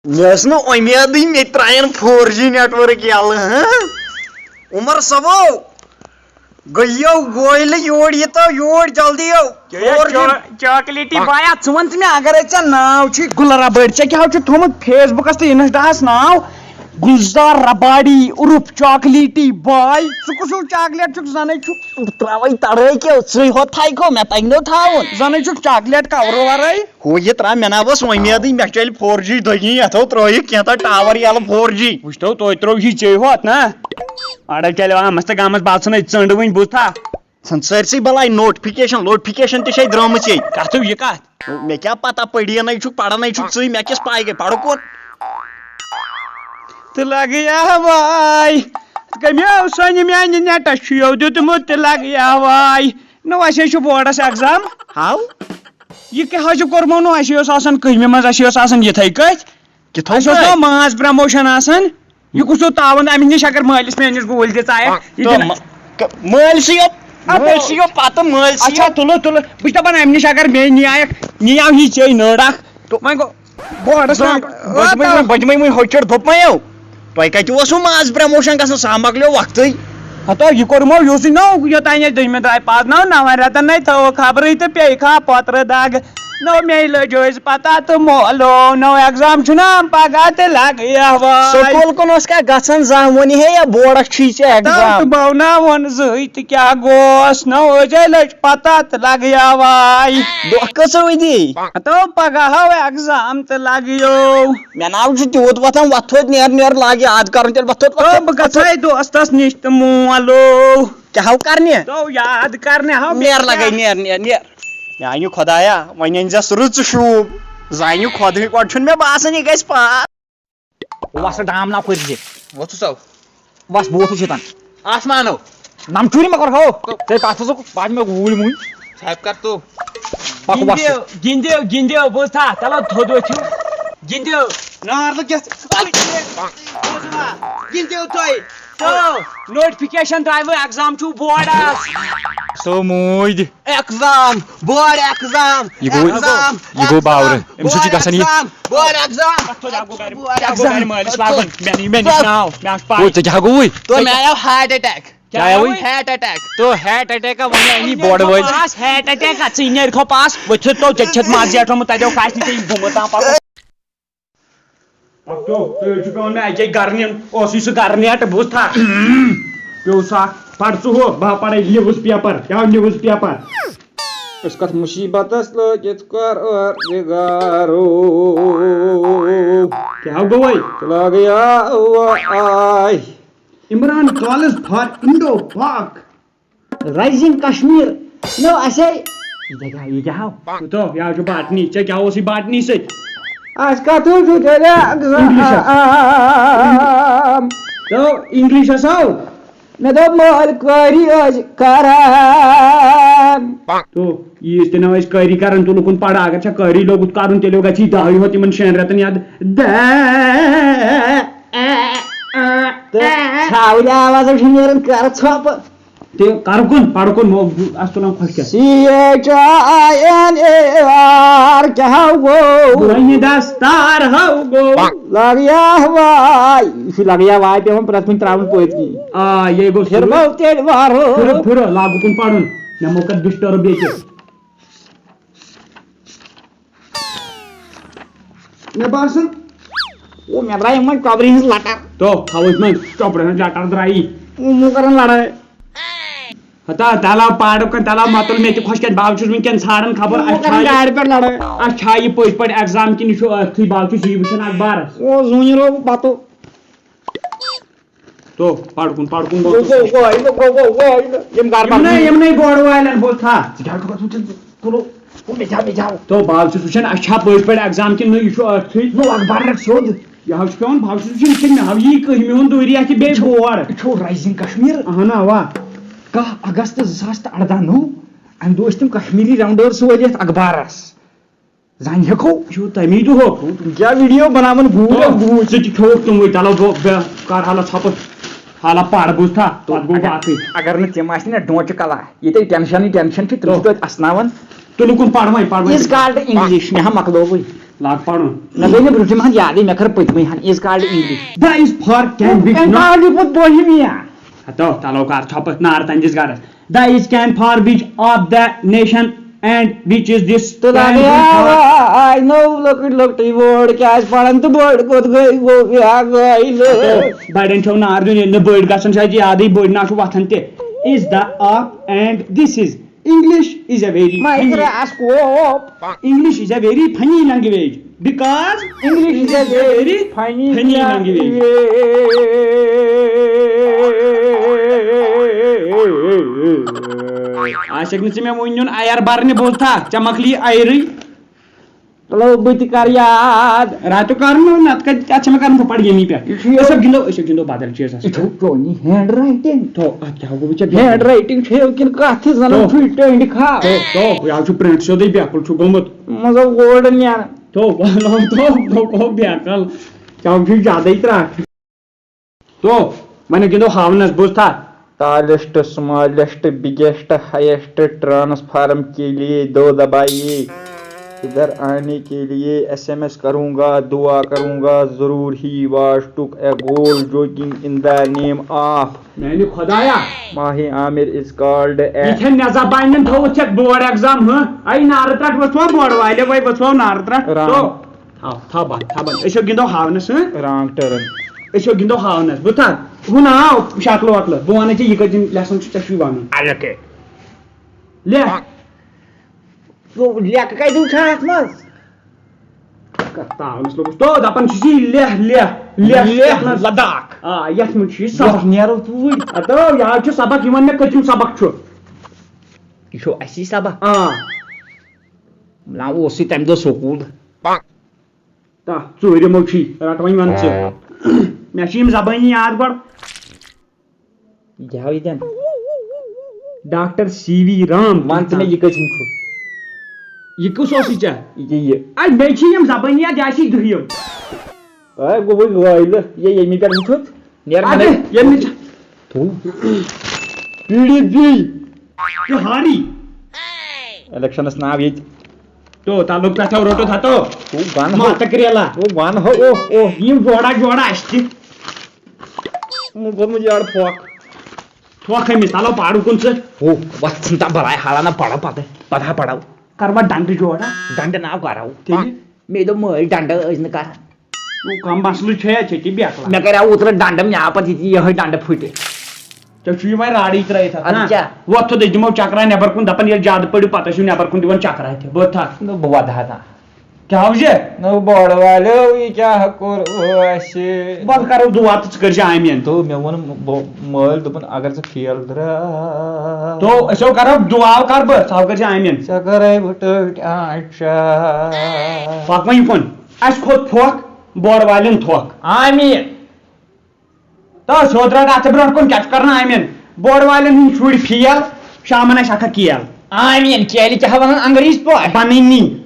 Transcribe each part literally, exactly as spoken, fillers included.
مےٚ ٲس نہٕ اُمیدٕے مےٚ تہِ ترٛایَن فور جی network یَلہٕ، ہہ؟ عمر صٲبو، گٔیو گویلہٕ یور، یہِ تو یور جلدی یو۔ کیٛاہ فور جی۔ چا-، چاکلیٹی بایا، ژٕ وَن تہٕ مےٚ، اگرے ژےٚ ناو چھُے گُل ربٲڑۍ، ژےٚ کیٛاہ چھُ تھوٚمُت Facebook-س تہٕ Insta-ہس ناو؟ گُلزار رباڑی عرف چاکلیٹی باے۔ ژٕ کُس ہیوٗ چاکلیٹ چھُکھ؟ زَنَے چھُکھ ترٛاوَے تَڑٲے کیو، ژٕے ہوت تھایکھو، مےٚ تَگہِ نو تھاوُن۔ زَنَے چھُکھ چاکلیٹ کَورٕ وَرٲے۔ ہُہ یہِ ترٛاو، مےٚ نا اوس وۄمیدٕے، مےٚ چلہِ فور جی دٔگی یَتھو ترٛٲیِکھ کینٛہہ تہٕ ٹاوَر یَلہٕ فور جی۔ وٕچھتو، تُہۍ ترٛٲوِو یہِ ژے ہوت نا۔ اَڑے چلہِ آمَس تہٕ گامَس باسان أتۍ ژٔنٛڈ وٕنۍ بوٗزتھا۔ ژھٕن سٲرسٕے بَلاے، notification lotification تہِ چھے درٛٲمٕژ ییٚتہِ۔ کَتھٕ یہِ کَتھ؟ مےٚ کیٛاہ پَتہ، پٔڑیَنَے چھُکھ، پَرَنَے چھُکھ ژٕے، مےٚ کیٛاہ پَے گٔے، پَرُکھ کوٚت؟ تہٕ لَگیا واے، کَمیو سۄنہِ میٛانہِ نٮ۪ٹَس چھُ یو دیُتمُت تہٕ لَگیا واے۔ نو، اَسہِ حظ چھُ بورڈَس exam۔ ہاو؟ یہِ کیٛاہ حظ چھُ کوٚرمُت؟ نو، اَسہِ اوس آسان کٔہمہِ منٛز، اَسہِ اوس آسان یِتھَے کٔٹھۍ۔ کِتھو اَسہِ اوس پٲٹھۍ؟ نو ماس promotion آسان۔ یہِ کُس ہیوٗ تاوَن؟ اَمہِ نِش اگر مٲلِس میٛٲنِس گوٗلۍ تہِ ژایَکھ، یہِ تہٕ دِنہٕ۔ مہ-، ک-، مٲلۍ سٕے یوت، اَدٕ مٲلۍ سٕے یوت پَتہٕ، مٲلۍ سٕے اچھا، یوت۔ تُلو، تُلو۔ بہٕ چھُس دَپان، اَمہِ نِش اگر مے نِیایَکھ، نِیاو یہِ ژےٚ نٔر اَکھ۔ تہٕ وۄنۍ گوٚو بورڈَس تام۔ بٔجمٕے وۄنۍ، بٔجمٕے وۄنۍ ہۄچھَر دوٚپمَے یو۔ تۄہہِ کَتہِ اوسوٕ ماز promotion گژھان؟ سُہ ہا مۄکلیو وقتٕے۔ ہتو، یہِ کوٚرمو یُسٕے نو، یوٚتام اَسہِ دٔہمہِ درٛاے پاس۔ نو، نَوَن رٮ۪تَن نَے تھٲوٕکھ خبرٕے تہٕ پیٚیہِ کھا پۄترٕ دَگ۔ نو، مے لٔج أزۍ پَتہ تہٕ مولو، نو exam چھُنہ پَگاہ تہٕ لَگہٕ یَوٕ وٲے۔ سکوٗل کُن اوس کیٛاہ گژھان زانٛہہ؟ وۄنۍ ہے یا بورڈَس چھُے ژےٚ تہٕ exam۔ بہٕ بَوناوُن زٕے تہٕ کیٛاہ گوس؟ نو، أزۍ لٔج پَتہ تہٕ لَگہٕ یَوٕ وٲے۔ دۄہ کٔژ روٗدی؟ ہتو، پَگاہ ہاو exam تہٕ لَگہٕ یو۔ مےٚ ناو چھُ تیوٗت وۄتھان، وۄتھ تھوٚد نیر نیر لاگہِ یاد کَرُن، تیٚلہِ وۄتھ تھوٚد، وۄتھ تہٕ تھوٚد، بہٕ وۄتھ تھوٚد۔ گژھٕ ہا دوستس نِش تہٕ مولو۔ کیٛاہ ہو کرنہِ؟ تو یاد کرنہِ ہو نیر بیٚیہِ لگے، کیٛاہ؟ نیر، نیر، نیر۔ میانہِ خۄدایا، وۄنۍ أنۍ زٮ۪س رٕژ شوٗب۔ زانہِ خۄدٕے گۄڈٕ چھُنہٕ مےٚ باسان یہِ گژھِ پاس۔ وۄسہٕ ڈام نا پھٔرۍ زِ۔ وۄتھُس او۔ وس بہٕ ووتھُس یوٚتن۔ آسمانو۔ نم چوٗری مہ کر ہو۔ ژےٚ کتھ ژٕ، بہٕ مےٚ گوٗلۍ مُنۍ۔ ژھٮ۪پ کر تو۔ پکھ وس۔ گِنٛدِو، گِنٛدِو، گِنٛدِو، بوٗزتھا؟ چلو تھوٚد ؤتھِو۔ گِنٛدِو۔ نار لٔگِتھ۔ گِنٛدِو تُہۍ۔ تو notification درٛایوٕ، exam چھُو بورڈس۔ سو موٗدۍ۔ Exam، board exam، یہِ گوٚو، exam، یہِ گوٚو exam، باورٕ۔ أمِس سۭتۍ چھُ board گژھان یہِ۔ Exam، board exam۔ تَتھ تھوٚد اکھ گوٚو گرِ، board اکھ گوٚو گرِ exam۔ مٲلِس لاگُن۔ مےٚ نی، مےٚ نی ناو، مےٚ آسہِ پَے۔ او، ژےٚ کیٛاہ گوٚوُے؟ تو مےٚ آیو heart attack۔ کیٛاہ آیوُے؟ Heart attack۔ تو heart attack ہا وَنہِ أمی board وٲلۍ۔ آس heart attack ہا، ژٕ نیرِ کھو پاس، ؤتھِتھ تو، ژےٚ چھَتھ مَس زیٹھومُت، تَتہِ اوس آسہِ نہٕ ژےٚ یہِ گوٚمُت تام پَتہٕ۔ اَتھ کیٛاہ؟ تُہۍ چھُ پٮ۪وان مےٚ اَکے گرنہِ یُن۔ اوسُے سُہ گرنہِ اَٹہٕ، بوٗزتھا؟ پیوٚو سُہ اکھ، پَر ژٕ ہُہ، بہٕ ہا پَرَے news paper۔ کیٛاہ news paper؟ أسۍ کَتھ مُصیٖبتَس لٲگِتھ پروردگارو۔ کیٛاہ گوٚوَے؟ ژٕ لاگیا آے۔ Imran calls for Indo Pak۔ Rising Kashmir۔ نو، اَسے۔ یہِ کیٛاہ، یہِ کیٛاہ ہاو؟ تو، یہِ حظ چھُ باٹنی۔ ژےٚ کیٛاہ اوسُے باٹنی سۭتۍ؟ اَسہِ کَتھ حظ چھُ تیٚلہِ exam؟ تو، English-س ہاو۔ مےٚ دوٚپ، مٲلۍ قٲری ٲسۍ کران۔ تو، ییٖژ تہِ نہ ٲسۍ قٲری کران، تُلُکھ کُن پَرٕ۔ اگر ژےٚ قٲری لوٚگُتھ کَرُن، تیٚلہِ گژھی دَہٕے ہوت یِمَن شٮ۪ن رٮ۪تَن یاد۔ دَ-، تہٕ ژھاوٕلۍ آوازا چھُ نیران، کَرٕ ژھۄپہٕ۔ تہٕ کَرٕ کُن، پَرٕ کُن، مو-، اَتھ تُلان خۄش کیٛاہ؟ C H I N A R، کیٛاہ ہاو گوٚو؟ بونہِ دستار ہاو گوٚو۔ لگیا واے۔ یہِ چھُ لگیا واے پٮ۪وان پرٛٮ۪تھ کُنہِ ترٛاوُن پٔتۍ کِنۍ۔ آ، یے گوٚو پھِرمو تیٚلہِ وارو۔ پھِرٕ، پھِرٕ، لاگُو کُن پَرُن۔ مےٚ مو کَر disturb ییٚتہِ۔ مےٚ باسان، او، مےٚ درٛایہِ یِمَن ٹۄبرِ ہِنٛز لَٹَر۔ تو، تھاوو أسۍ منٛز ٹۄبرِ ہٕنٛز لَٹَر درٛایی۔ یِمو کَرَن لَڑٲے۔ ہتا، تَلہ پاڑو کن، تَلہ مَتُل مےٚ تہِ خۄش کَتہِ۔ بہٕ چھُس وٕنکٮ۪ن ژھانڈان خبر، یِمو اَسہِ کَرَن چھا یہِ، گاڑِ پٮ۪ٹھ لَڑٲے۔ اَسہِ چھا یہِ پٔتۍ پٲٹھۍ exam کِنہٕ یہِ چھُ ٲکھتٕے؟ بہٕ چھُس یی وٕچھان اخبارَس۔ او، زوٗنہِ روو بَتو۔ تو، پَڑ کُن، پَڑ کُن، بہٕ گوٚو، گوٚو، وٲے، گوٚو، گوٚو، وٲے، یِم گاڑِ یِمنٕے، پَڑ یِمنٕے بورڈ والٮ۪ن بوٗز تھا۔ ژٕ کیٛاہ چھُکھ وَنان؟ ژٕ، ژٕ، ژٕ، ژٕ، ژٕ، مےٚ جاو، مےٚ جاو۔ تو، بہٕ حظ چھُس وٕچھان، اَسہِ چھا پٔتۍ پٲٹھۍ exam کِنہٕ نہٕ، یہِ چھُ ٲکھتٕے۔ نو، اخبار رَٹ سیوٚد۔ یہِ حظ چھُ پٮ۪وان، بہٕ حظ چھُس وٕچھان، یہِ چھُنہٕ مےٚ حظ یی کٕہٕنۍ، میون دٲری اَتھِ بیٚیہِ بور۔ یہِ چھُ Rising Kashmir۔ اَہَن، اَوا۔ کاہ اگست زٕ ساس تہٕ اَرداہ نو، اَمہِ دۄہ ٲسۍ تِم کشمیٖری rounders وٲلۍ یَتھ اخبارَس۔ زَنہِ ہٮ۪کو، یہِ چھُ تَمی دۄہُک۔ کیٛاہ video بناوان گوٗرۍ، تو، گوٗرۍ۔ ژٕ تہِ کھیوٚوُکھ تِموٕے، تَلو بہٕ، بہٕ کَر حالہ ژھۄپہٕ، حالہ پَر بوٗزتھا، پَتہٕ گوٚو اگر، باقٕے۔ اگر نہٕ تِم آسہِ نا ڈونٛچہٕ کلا، ییٚتے tension-ٕے tension چھِ، تِم چھِ تو۔ توتہِ اَسناوان۔ تُلِو کُن پَر وۄنۍ، پَر وۄنۍ۔ Is called English، مےٚ ہا مۄکلووٕے۔ لاگ پَرُن۔ مےٚ گٔے نہٕ برٛونٛٹھِم ہن یادٕے، مےٚ کٔر پٔتمہِ ہن۔ Is called English۔ The is for can be not۔ کالہِ پوٚت بٔہمہِ یا۔ ہتو، تَلو کر ژھۄپہٕ نار تَنٛدِس گرس۔ The is can for which of the nation and which is this تہٕ can be for۔ آے نٔو لۄکٕٹۍ لۄکٹٕے word کیٛازِ پران تہٕ بٔڑ کوٚت گٔے گوٚو یا گٔے لہٕ۔ ہتو، بڑٮ۪ن چھو نار دیُن، ییٚلہِ نہٕ بٔڑۍ گژھن چھِ اَتہِ یادٕے، بٔڑۍ نہ چھُ وۄتھان تہِ۔ Is the of and this is۔ English is a very funny۔ Microscope۔ English is a very funny language because English is a very funny funny language۔ آسٮ۪کھ نہٕ ژٕ مےٚ وُنہِ نیُن اَیر برنہِ، بوٗزتھا؟ ژےٚ مۄکلی اَیرٕے۔ تُلو بہٕ تہِ کر یاد۔ راتُک کر نہٕ، نتہٕ کتہِ، اتھ چھِ مےٚ کرُن پڑھ ییٚمی پٮ۪ٹھ۔ یہِ چھُ أسۍ ہٮ۪کو گِنٛدو، أسۍ ہٮ۪کو گِنٛدو بدل چیٖزس۔ یہِ چھُو چونی ہینڈ رایٹنگ۔ تو اتھ کیٛاہ گوٚو، وٕچھ ژےٚ ہینڈ رایٹنگ چھےٚ کِنہٕ کتھ تہِ زنان تو۔ چھُے ٹٔنٛڈۍ کھا۔ تو، تو، یہِ حظ چھُ پرنٹ سیوٚدُے بیکُل چھُ گوٚمُت۔ مطلب گولڈ نیران۔ تو، تو، تو، تو، بیکل۔ ژےٚ چھُے زیادَے ترٛٹھ۔ تو، وۄنۍ گِنٛدو ہاونس، بوٗزتھا؟ Tallest, smallest, biggest, highest transform के लिए दो दबाइए। इधर आने के लिए S M S करूँगा, दुआ करूँगा ज़रूर ही, was took a goal jogging in the name of میانہِ خۄدایا۔ ماہی عامر is called a یہِ چھےٚ نٮ۪زا بانٮ۪ن تھوٚوُتھ ژےٚ بورڈ ایگزام، ہہ؟ اَے نارٕ ترٛٹھ ؤژھوا بورڈ والٮ۪و، وۄنۍ ؤژھوا نارٕ ترٛٹھ؟ رام۔ تو، تھاو، تھاو بنٛد، تھاو بنٛد۔ أسۍ چھِ گِنٛدو ہاونس، ہہ؟ Wrong turn۔ أسۍ چھِ گِنٛدو ہاونس۔ بہٕ تھاو، ہُہ ناو شکلہٕ وکلہٕ۔ بہٕ وَنَے ژےٚ یہِ کَتہِ lesson چھُ، ژےٚ چھُے وَنُن۔ الکے۔ لیکھ۔ تو لیکھ کَتہِ چھُ اَتھ منٛز؟ کَتھ تاونَس لوٚگُس۔ تو دَپان چھُس یہِ لیکھ، لیکھ، لیکھ، لیکھ یَتھ منٛز۔ لداخ۔ آ، یَتھ منٛز چھُ یہِ سبق۔ یَتھ نیرو توٗرۍ۔ ہتو، یہِ حظ چھُ سبق، یہِ وَن مےٚ کٔژِم سبق چھُ۔ یہِ چھُ اَسی سبق۔ آ۔ نہ اوسُے تَمہِ دۄہ سکوٗل۔ تہ، ژوٗرِمو چھی، رٹ وۄنۍ وَن ژٕ۔ مےٚ چھِ یِم زبٲنی یاد گۄڈٕ۔ یہِ کیٛاہ ہاو ییٚتٮ۪ن؟ Doctor C V Ram. وَن ژٕ مےٚ، یہِ کٔژِم چھُ؟ یہِ کُس اوسُے ژےٚ؟ یہِ کیٛاہ یہِ؟ اَے، مےٚ چھِ یِم زبٲنی یاد، یہِ آسی دٔہِم۔ اے، گوٚو وۄنۍ وٲیلہٕ، یہِ ییٚمہِ پٮ۪ٹھ وٕچھُتھ، نیر اَدٕ، مَنَے۔ ییٚمہِ نِش۔ تو۔ P D P. تہٕ ہاری۔ الیکشنس ناو ییٚتہِ۔ تو، تعلق پٮ۪ٹھو روٚٹُتھ ہتو۔ تو گن ہو۔ ماتہٕ کرٛیلا۔ تو گن ہو، اوہ، اوہ۔ یِم جوڑا جوڑا اَسہِ تہِ۔ وۄنۍ کوٚرمُت یارٕ پھۄکھ۔ پھۄکھ أمِس، تَلو پاڑو کُن ژٕ۔ ہو، وۄتھ ژھٕن تا بلاے حالہ نہ پَرو پَتہٕ۔ پَتہٕ ہا پَرو۔ کَرٕ وۄنۍ ڈنٛڈٕ جوڑا۔ ڈنٛڈٕ ناو کَرو۔ تیٚلہِ؟ مےٚ دوٚپ مٲلۍ ڈنٛڈٕ ٲسۍ نہٕ کَران۔ نو، کانٛہہ مسلہٕ چھا؟ ژےٚ تہِ بیکلا۔ مےٚ کریاو اوترٕ ڈنڈٕ، مےٚ آو پتہٕ یہِ، یِہوٚے ڈنڈٕ پھُٹہِ۔ ژےٚ چھُے وۄنۍ راڑٕے ترٲیِتھ اَتھ، اَدٕ نا؟ کیٛاہ؟ وۄتھ تھوٚد، أسۍ دِمو چکرا نٮ۪بر کُن، دپان ییٚلہِ زیادٕ پٔرِو پتہٕ ٲسِو نٮ۪بر کُن دِوان چکرا تہِ۔ بہٕ تھا۔ نہ، بہٕ ودٕ ہا نہٕ۔ کیٛاہ حظ یہِ؟ نہ، بہٕ بۄڑٕ والیو، یہِ کیٛاہ کوٚر اَسہِ؟ بہٕ کرو دُعا تہٕ ژٕ کٔرۍ زِ آمین۔ دوٚپ، مےٚ ووٚن بہٕ مٲلۍ، دوٚپُن، اگر ژٕ فیل درٛاو۔ تو أسۍ ہو کرو دُعا کر بہٕ، ژٕ ہو کٔرۍ زِ آمین۔ ژےٚ کَرے بہٕ ٹٔٹۍ آنٛچا۔ پکھ وۄنۍ یہِ کُن۔ اَسہِ کھوٚت پھۄکھ، بورڈ والٮ۪ن تھۄکھ۔ آمیٖن۔ تو سیوٚد رٹ اَتھ برٛونٛٹھ کُن، کیٛاہ چھُ کران آمیٖن؟ بورڈ والٮ۪ن ہٕنٛدۍ شُرۍ فیل، شامن آسہِ اکھ اکھ کیل۔ آمیٖن کیلہِ کیٛاہ وَنان انگریٖزۍ پٲٹھۍ؟ بنٲنی۔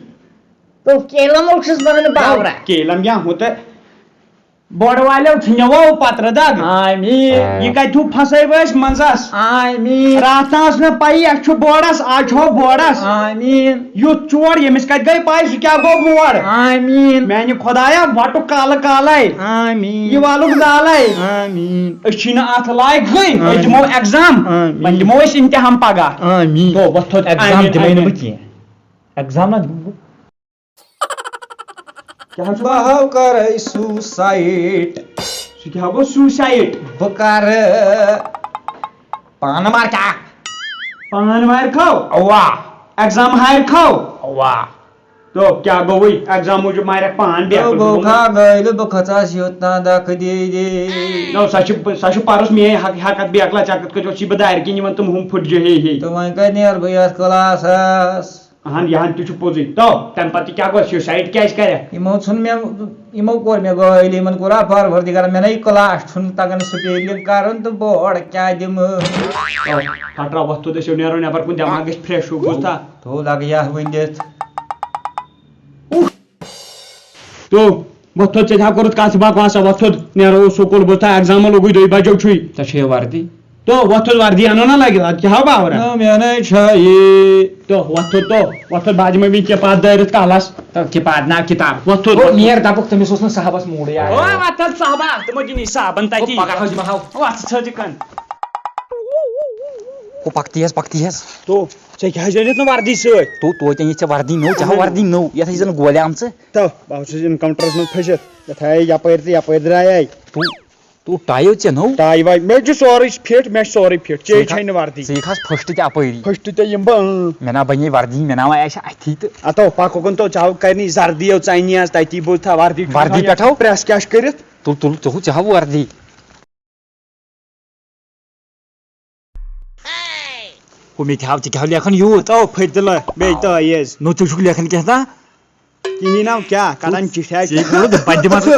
تو کیلن اوس چھُس وَنان باورہ۔ کیلن کیٛاہ ہُہ تہٕ بورڈ والٮ۪و ژھٕنیوو پترٕ دگ۔ آمیٖن۔ یہِ کتہِ ہیوٗ پھسٲوۍ أسۍ منٛزس؟ آمیٖن۔ راتھ تام ٲس مےٚ پَیی اَسہِ چھُ بورڈس، آز چھُ بورڈس۔ آمیٖن۔ یُتھ چور، ییٚمِس کتہِ گٔے پَے سُہ کیٛاہ گوٚو بور؟ آمیٖن۔ میانہِ خۄدایا، وَٹُک کالہٕ کالے۔ آمیٖن۔ یہِ والُک زالے۔ آمیٖن۔ أسۍ چھِی نہٕ اتھ لایقٕے، أسۍ آمیٖن۔ دِمو ایگزام۔ آمیٖن۔ وۄنۍ دِمو أسۍ امتحان پگاہ۔ آمیٖن۔ تو وۄتھ تھوٚد۔ ایگزام آمیٖن، دِمے نہٕ آمیٖن۔ بہٕ کینٛہہ۔ ایگزام نہ دِمہٕ بہٕ۔ کیٛاہ حظ چھُ بہٕ وَنان؟ ہاو کَرٕ سوٗسایِڈ۔ سُہ کیٛاہ گوٚو سوٗسایِڈ؟ بہٕ کَرٕ پانہٕ مار کیٛاہ؟ پان مارِ کھو؟ اَوا۔ ایگزام ہارِ کھو؟ اَوا۔ تو کیٛاہ گوٚوُے؟ ایگزام موٗجوٗب مارٮ۪کھ پان بیٚیہِ تہٕ اَکُن بہٕ چھُ کھا گٲلۍ، بہٕ کھژاس یوٚت تام دَکہٕ دی دی۔ نو، سۄ چھِ، سۄ چھِ پَرُس میٛٲنۍ حق-، حقت بیکلا، ژےٚ کِتھ کٲٹھۍ اوس یہِ بہٕ دارِ کِنۍ یِوان تِم ہُم پھٕٹجہِ ہے ہے۔ تہٕ وۄنۍ کَتہِ نیرٕ بہٕ یَتھ کلاسَس؟ اہن، یہِ ہن تہِ چھُ پوٚزُے۔ تو، تَمہِ پتہٕ تہِ کیٛاہ گوٚو؟ سیوسایڈ کیٛازِ کَرٮ۪کھ؟ یِمو ژھُن مےٚ، یِمو کوٚر مےٚ گٲلۍ، یِمن کوٚرا پروردگارن، مےٚ نَے کلاس چھُنہٕ تَگان spelling کَرُن تہٕ بہٕ اورٕ کیٛاہ دِمہٕ؟ تو، پھٹراو وۄتھ تھوٚد، أسۍ نیرو نٮ۪بر کُن، دٮ۪ماغ گژھِ fresh ہیوٗ، بوٗزتھا؟ تو لگہٕ یَتھ ؤنِتھ۔ تو، وۄتھ تھوٚد، ژےٚ چھا کوٚرُتھ کَتھ بکواسا؟ وۄتھ تھوٚد، نیرو سکوٗل، بوٗزتھا؟ ایگزام لوٚگُے، دۄیہِ بجو چھُے۔ ژےٚ چھےٚ وردی؟ تو وۄتھُس وردی اَنو نا لٲگِتھ، اَدٕ کیٛاہ ہاو باورا؟ نہ، مےٚ نَے چھا یی۔ تو وۄتھُن، تو وۄتھُن، بہٕ دِمے بیٚیہِ کِپاد دٲرِتھ کَلَس۔ تو کِپاد نا کِتاب۔ وۄتھُن، او، وۄتھُن۔ نیر دَپُکھ تٔمِس اوس نہٕ صاحبَس موٗڈٕے آز۔ او، وۄتھ حظ صاحبا، تِمو دِنی صابن تَتی۔ او، پَگاہ حظ دِمہٕ ہاو۔ وۄتھ ژٕ ژھٕج یہِ کَن۔ او، پَکھ تیز، پَکھ تیز۔ تو، ژےٚ کیٛازِ أنِتھ نہٕ وردی سۭتۍ؟ تو، توتہِ أنِتھ ژےٚ وردی نٔو، ژےٚ ہاو وردی نٔو، یَتھ ٲسۍ زَن گولہِ آمژٕ۔ تو، بہٕ حظ چھُس اِنکاونٹرَس منٛز پھٔسِتھ، یَتھ آیے یَپٲرۍ تہٕ یَپٲرۍ درٛایے۔ تو، تو ٹایو ژےٚ نوٚو؟ ٹاے واے، مےٚ چھُ سورُے فِٹ، مےٚ چھُ سورُے فِٹ، ژےٚ ژےٚ یِکھ-، چھَے نہٕ وردی۔ ژےٚ یِکھ حظ فٔسٹ تہِ اَپٲری۔ فٔسٹ تہِ یِمہٕ بہٕ، اۭں۔ مےٚ نا بَنے وردی، مےٚ نا وَنے اَسہِ اَتھی تہٕ۔ اَتو پَکھ اُکُن تو، ژےٚ ہاو کَرنی زردی یو ژَنی آز تَتی بوٗز تھا وردی۔ وردی پٮ۪ٹھ ہاو؟ پرٛٮ۪س کیٛاہ چھُ کٔرِتھ؟ تُل، تُل، ژےٚ ہو، ژےٚ ہاو وردی۔ ہُہ مےٚ تہِ ہاو، ژٕ کیٛاہ ہاو لیکھان یوٗت؟ تو پھٔتۍ دِلہٕ، بیٚیہِ تٲویٖز۔ نو، ژٕ چھُکھ لیکھان کینٛہہ تام؟ کِہیٖنۍ نہ، کیٛاہ؟ کَڑان چِٹھِ آے۔ ژےٚ کوٚرُتھ بَدِ دِماغ۔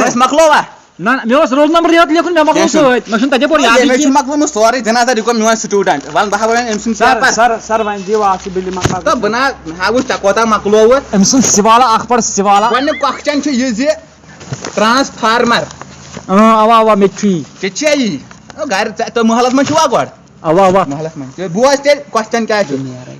بَس مۄکلووا؟ نہ، نہ، مےٚ اوس رول نمبر یوت لیکھُن، مےٚ مۄکلوو یے چھُ، سۭتۍ۔ مےٚ چھُنہٕ تَتہِ پوٚر یادٕے یے مےٚ چھُ کینٛہہ۔ مۄکلومُت سورُے، جِنازہ، یہِ گوٚو میون سٹوٗڈنٛٹ۔ وَلہٕ بہٕ ہاوَے أمۍ سُنٛد سر، پیپر۔ سر، سر، وۄنۍ دِیِو اَکھ سُہ بِلہِ مۄکلاو۔ تہٕ بہٕ نہ ہاوُس ژےٚ کوتاہ مۄکلووُتھ۔ أمۍ سُنٛد سِوالا اَکھ پَر سِوالا۔ گۄڈٕنیُک question چھُ یہِ زِ ٹرانسفارمر۔ اۭں، اوا، اوا، مےٚ تہِ چھُ یی۔ ژےٚ چھےٚ یی؟ او، گرِ، ژےٚ، تہٕ محلس منٛز چھُوا گۄڈٕ؟ اوا، اوا۔ محلس منٛز۔ تہٕ بوز تیٚلہِ question کیٛاہ چھُ۔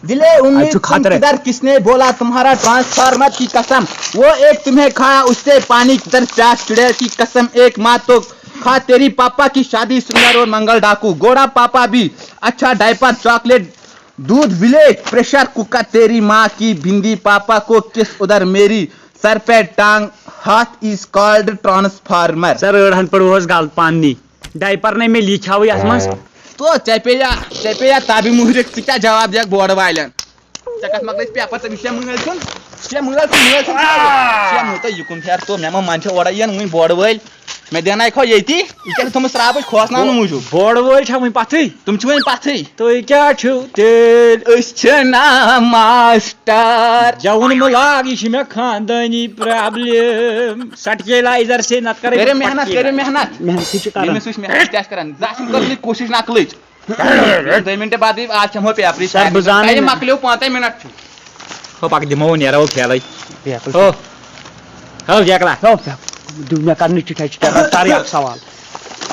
دِلے اَتہِ امید چھُ تم خطرٕ۔ کدھر، کس نے بولا تمہارا ٹرانسفارمر کی قسم؟ وہ ایک تمہیں کھایا، اس سے پانی کدھر سے آ، چڑیا کی قسم، ایک ماں تو کھا تیری، پاپا کی شادی سندر اور منگل ڈاکو، گوڑا پاپا بھی اچھا، ڈائپر، چاکلیٹ، دودھ، ولیج، پریشر کوکر، تیری ماں کی بھنڈی، پاپا کو کس ادھر، میری سر پہ ٹانگ، ہاتھ is called transformer۔ ژےٚ رٲڑ ہن پٲٹھۍ اوس غلط پننی۔ ڈایپر نے مےٚ لیٖکھیاوٕے یتھ منٛز۔ تو ژےٚ پیٚیا، ژےٚ پیٚیا تابِ محرک، ژٕ کیٛاہ جواب دِکھ بورڈ والٮ۪ن؟ ژےٚ کتھ مۄکلٲے پیپر، ژےٚ، یہِ چھےٚ مٲلۍ سُنٛد، یہِ چھےٚ مٲلۍ سُنٛد، مٲلۍ سُنٛد۔ ژےٚ مہٕ تہٕ یہِ کُن پھیر تو، مےٚ ما منٛدچھِ اورے یِن وٕنۍ بورڈ وٲلۍ۔ مےٚ دیٛاناوکھو ییٚتی، یہِ کیٛاہ چھِ تھٲومٕژ شرابٕچ کھوژناونہٕ موٗجوٗب؟ بورڈ وٲلۍ چھا وٕنہِ پتھٕے؟ تِم چھِ وٕنہِ پتھٕے۔ تُہۍ کیٛاہ چھِو تیٚلہِ؟ أسۍ چھِ نا ماسٹر۔ گٮ۪وُن مہٕ لاگ، یہِ چھِ مےٚ خاندٲنی پرابلم۔ سٹکیلایزر سے نتہٕ کرے کٔرِو بہٕ محنت، پٹکیلایزر۔ کٔرِو محنت۔ محنت چھِ کران۔ ییٚمِس وٕچھ محنت تہِ آسہِ کران۔ زانٛہہ چھُنہٕ کٔرمٕژ کوٗشِش نقلٕچ۔ دۄیہِ مِنٹہِ بعدٕے آز کھٮ۪مہو پیپرٕے سر، بہٕ زانہٕ ٹایم نہٕ۔ مۄکلیو، پانٛژے مِنٹ چھُ۔ ہو، پکھ دِمو وۄنۍ نیرو کھیلے۔ بیکل ہو۔ ہو، جیکلا۔ ہو، دیُت مےٚ کرنہٕ چِٹھۍ، اَسہِ چھِ کران سر اکھ سوال۔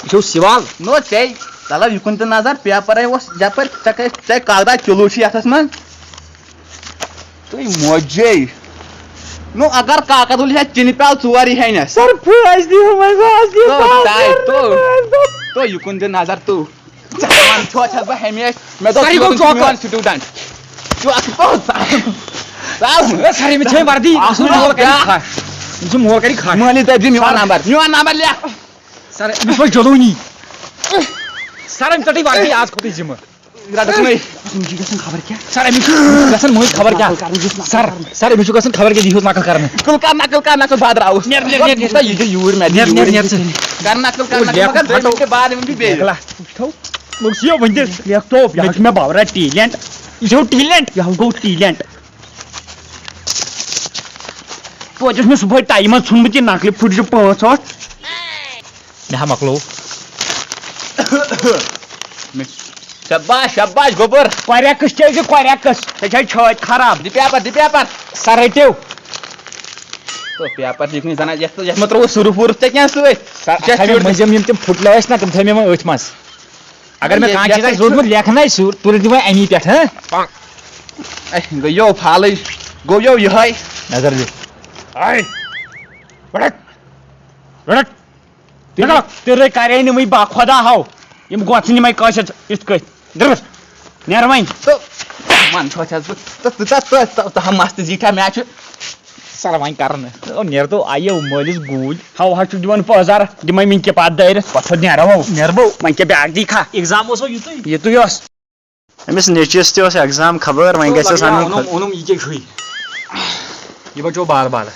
یہِ چھُو سوال؟ نو ژےٚ، تلو یہِ کُن تہِ نظر، پیپرے اوس یپٲرۍ، ژےٚ کَتہِ، ژےٚ کاغذات کِلوٗ چھِ یتھس منٛز؟ تُہۍ موجے۔ نو اگر کاکد ول ہے چِنہِ پیٛالہٕ ژور یی ہے نس۔ سر، پھٲسۍ دِیِو وۄنۍ، سر، اَسہِ دِیِو تو، سر، داے، سر، تو۔ سر۔ تو یہِ کُن تہِ نظر تو۔ ژےٚ وَنان چھُ، چھَس بہٕ ہمیشہِ، مےٚ دوٚپ، سر، یہِ گوٚو یہِ چھُ چوکر۔ میون سٹوڈنٹ۔ چوکر۔ اے، سر، ییٚمِس چھے وردی، اَتھ أمۍ سُنٛد مول کَرِ بیٛاکھ۔ خاش۔ أمۍ سُنٛد مول کَرِ خاش۔ مٲلِس دٔپۍ زِ میون نمبر، میون نمبر لیکھ۔ سر، أمِس وَنہِ جلوٗنی۔ سر، أمۍ ژٔٹٕے وردی آز کھوٚتُے ذِمہٕ۔ رٹس مے۔ أمِس چھُ گژھان خبر کیٛاہ۔ سر، أمِس چھُ گژھان مٔنٛزۍ خبر کیٛاہ۔ نقل کرنہٕ، یُس نقل سر، کرنہٕ۔ سر، أمِس چھُ گژھان خبر کیٛاہ، یہِ ہیوٚت نقل کرنہٕ۔ نقل کر، نقل کر، نقل بہٕ درٛاوُس۔ نیر، نیر، نیر، نیر۔ یہِ چھُ یوٗرۍ مےٚ، نیر، نیر، نیر ژٕ۔ کر نقل، کر او، نقل، لیکھ مگر دۄیہِ پھٹو۔ مِنٹہِ بعد أنۍ بہٕ بیٚیہِ۔ لیکھ لا۔ وٕچھتو، مےٚ چھُ مےٚ باورا ٹیلنٹ۔ یہِ چھُ ٹیلنٹ، یہِ حظ گوٚو ٹیلنٹ۔ توتہِ اوس مےٚ صُبحٲے ٹایمَس ژھُنمُت یہِ نقلہِ پھُٹجہِ پانٛژھ ٲٹھ۔ مےٚ ہا مۄکلوو۔ شاباش، شاباش، گوٚبُر۔ کوریکس چھے زِ کوریکس، ژےٚ چھے چھٲتۍ خراب۔ دِ پیپر، دِ پیپر۔ سا رٔٹِو۔ تو پیپر دِکھ نہٕ زنان، یتھ، یتھ مہ ترٛووُس سُرُف وُرُف ژےٚ کینٛہہ سۭتۍ۔ سا، ژےٚ اَتھ تھاوِ مٔنٛزِم یِم تِم پھُٹلٲوۍ ٲسۍ نا، تِم تھٲوۍ مےٚ وۄنۍ أتھۍ منٛز۔ اگر مےٚ یہِ، کانٛہہ یتھ چیٖز آسہِ چھُ روٗدمُت لیکھنَے، سُہ تُلہِ دِمَے اَمی پٮ۪ٹھ، ہہ؟ اے، گٔیو فالٕے، گوٚو یو یِہوٚے۔ نظر دِ۔ آے۔ رٹھ۔ رٹھ۔ تیٚلہِ، تیٚلہِ کرے نہٕ وۄنۍ با خۄدا ہاو۔ یِم گۄژھٕ نِمَے کٲنٛسہِ یِتھ کٔٹھۍ۔ دِرس۔ نیر وۄنۍ۔ تہٕ من چھۄ چھَس بہٕ۔ تہٕ ژٕ تَتھ، ژٕ، ژٕ، ژٕ ہا مَستہٕ زیٖٹھا مےٚ چھُ۔ سر وۄنۍ کَرٕ نہٕ۔ او نیر تو آیو مٲلِس گوٗلۍ۔ ہاو ہا چھُکھ دِوان پٲزار۔ دِمَے مِنکہِ پَتہٕ دٲرِتھ۔ پَتہٕ نیرو۔ نیرٕ بہٕ۔ وۄنۍ کیٛاہ بیٛاکھ دی کھا؟ ایگزام اوسو یُتُے؟ یُتُے اوس۔ أمِس نیٚچوِس تہِ اوس ایگزام خبر، وۄنۍ گژھٮ۪س اَنُن۔ اوٚنُم، اوٚنُم یہِ کیٛاہ چھُے؟ یہِ بچو بال بال۔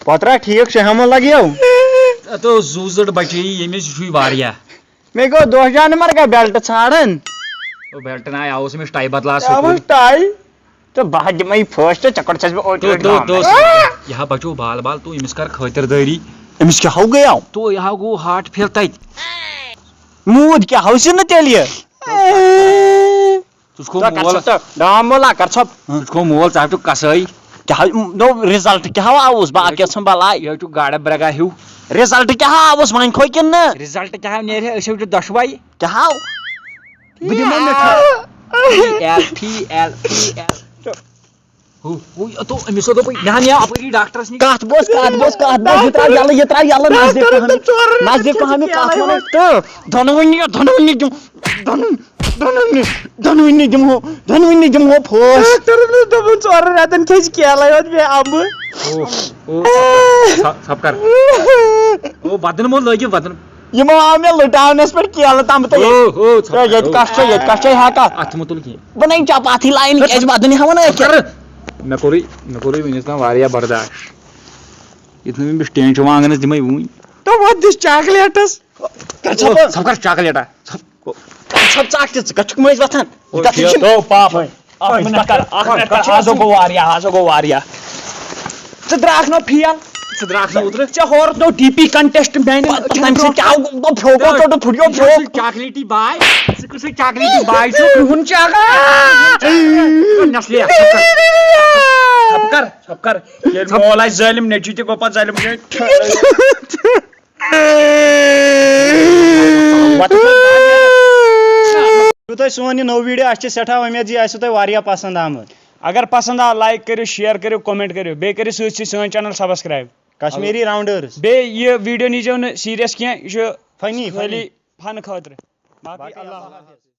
پترا ٹھیٖک چھُ، ہٮ۪مو لگیو۔ اَتھ اوس زُو زٔٹ بچے ییٚمِس، یہِ چھُے واریاہ۔ مےٚ گوٚو دۄہ جانہٕ مرگا بیلٹ ژھانڈان۔ او بیلٹ نہ، یہِ اوس أمِس ٹاے بدلاس یہِ اوس سکوٗل۔ ٹاے۔ تہٕ بہٕ ہا دِمے یہِ فٲسٹ، ژےٚ کوٚر چھَس بہٕ اوٚٹ تو، اوٚٹ تو، ڈرامہٕ۔ تو، یہِ ہا بچو بال بال، تو أمِس کر خٲطِردٲری۔ أمِس کیٛاہ ہو گٔیاو؟ تو یہِ ہا گوٚو ہارٹ فیل تَتہِ۔ موٗد کیٛاہ ہو چھُ نہٕ تیٚلہِ یہِ؟ ژٕ چھُکھ تہٕ کر مول۔ ژٕ تہٕ ڈام مولا کر ژھۄپ۔ ژٕ چھُکھ مول، ژٕ ہا چھُکھ کسٲے۔ کیٛاہ ہو، نو رِزلٹ کیٛاہ ہو آوُس؟ باقٕے ژھُن بلاے۔ یہِ حظ چھُ گاڈٕ برگا ہیوٗ۔ رِزلٹ کیٛاہ ہا آوُس وۄنۍ کھوٚو کِنہٕ نہٕ؟ رِزلٹ کیٛاہ ہا نیرِ ہا؟ أسۍ ہا وٕچھو دۄشوَے۔ کیٛاہ ہاو؟ بہٕ دِمو مِٹھٲے۔ P L, P L, P L. ہُہ، ہُہ، یہِ تو أمِس ہا دوٚپُے، مےٚ ہا نِیاو اَپٲری ڈاکٹرَس نِش۔ کَتھ بوز، کَتھ بوز، کَتھ بوز، یہِ ترٛاو یَلہٕ، یہِ ترٛاو یَلہٕ، نزدیٖک پَہَم، نزدیٖک پَہَم یہِ کَتھ وَنو۔ تہٕ دۄنوٕنی، دۄنوٕنی دِم، دۄنوٕنی، دۄنوٕنی، دۄنوٕنی دِمہو، دۄنوٕنی دِمہو پھوس۔ ڈاکٹرن اوس دوٚپمُت، ژورَن رٮ۪تَن کھیٚیہِ کیلَے یوت بیٚیہِ اَمبہٕ۔ او، او، ژھۄپ کر، ژھۄپ کر۔ او، بدن مو لٲگِو، بدن۔ یِمو آو مےٚ لُٹاونَس پٮ۪ٹھ کیلہٕ تام تہٕ او، او، ژھۄپ ہے، کر، ییٚتہِ او۔ کَس چھےٚ، ییٚتہِ کَس چھےٚ ہٮ۪کان؟ اَتھ مہ تُل کینٛہہ۔ بہٕ نَے چپاتھی لاینہٕ کیٛازِ وَدُن ہٮ۪وان ژھۄپ أکِس۔ کر۔ مےٚ کوٚرُے، مےٚ کوٚرُے وٕنیُک تام واریاہ برداش۔ یُتھ نہٕ مےٚ أمِس ٹینٛٹ وانٛگنَس دِمَے وٕنۍ۔ تو وَتھ دِس چاکلیٹَس۔ کر او، ژھۄپ۔ ژھۄپ کر چاکلیٹا۔ ژھۄپ۔ ژھۄپ ژاکھ تہِ ژٕ کَتھ چھُکھ مٔنٛزۍ وۄتھان؟ او، کَتھ یہِ چھُ؟ تو پاپھ۔ اَکھ مِنٹ کر، اَکھ مِنٹ کر، آز گوٚو واریاہ، آز گوٚو واریاہ۔ ژٕ درٛاکھ نہ فیل۔ ژٕ درٛاکھ نہ اوترٕ۔ ژےٚ ہورُتھ نو ڈی پی کنٹیسٹ میانہِ پتہٕ تَمہِ سۭتۍ کیٛاہ گوٚو؟ پھیوٚو گوٚو ژےٚ، ژےٚ پھُٹیو ژےٚ پھیوٚو۔ چھُے چاکلیٹی باے۔ ژٕ کُس چاکلیٹی باے چھُ؟ کرٛہُن چاکلیٹ۔ نسلے۔ ژھۄپہٕ کر، ژھۄپہٕ کر۔ ییٚلہِ مول آسہِ ظٲلِم، نیٚچوٗ تہِ گوٚو پتہٕ ظٲلِم۔ یہِ تۄہہِ سون یہِ نوٚو ویٖڈیو، اَسہِ چھِ سٮ۪ٹھاہ اُمید زِ یہِ آسِوٕ تۄہہِ واریاہ پسنٛد آمُت۔ اگر پسنٛد آو، لایک کٔرِو، شیئر کٔرِو، کمنٹ کٔرِو، بیٚیہِ کٔرِو سۭتۍ سۭتۍ سٲنۍ چینل سبسکرائب۔ کشمیری راؤنڈٲرٕس۔ بیٚیہِ یہِ ویٖڈیو نیٖزیو نہٕ سیریس کینٛہہ، یہِ چھُ فنی، خٲلی فنی۔ فن خٲطرٕ۔ باقٕے باقٕے اللہ حافظ۔